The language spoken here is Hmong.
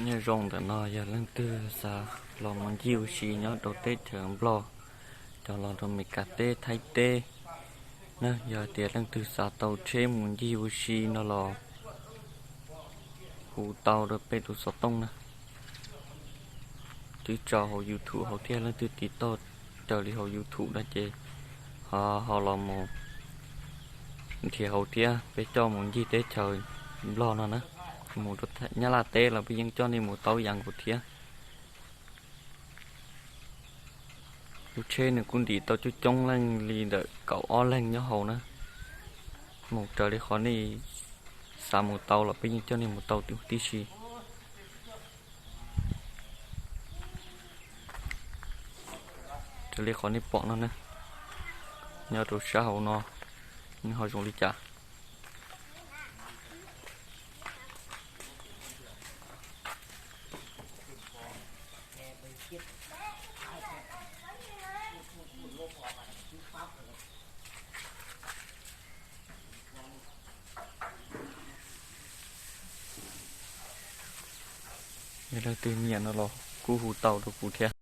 Nyob zoo ntawm no yog leej twg xav los mus ncig ua si nyob rau teb chaws Nplog, cov los rau Meskas teb Thaib teb na, yog tias leej twg xav tau tsheb mus ncig ua si no los hu tau rau peb tus xov tooj na. Twb tso hauv YouTube hauv thiab, leej twg tiv toj raws li hauv YouTube no ces ho ho los mus nrhiav hauv thiab, peb coj mus ncig teb chaws Nplog no na. Mus rau Nyab Laj teb los peb yeej coj nej mus tau ib yam nkaus thiab. Lub tsheb nws kuj ntim tau coob coob leej li ntawm kaum ob leeg nyob hauv na. Mus raws li qhov nej xav mus tau los peb yeej coj nej mus tau tib si. Raws li qhov nej pom no na, nyob rau sab hauv no nws ho zoo li cas. Yog leej twg nyiam no los kuj hu tau rau kuv thiab.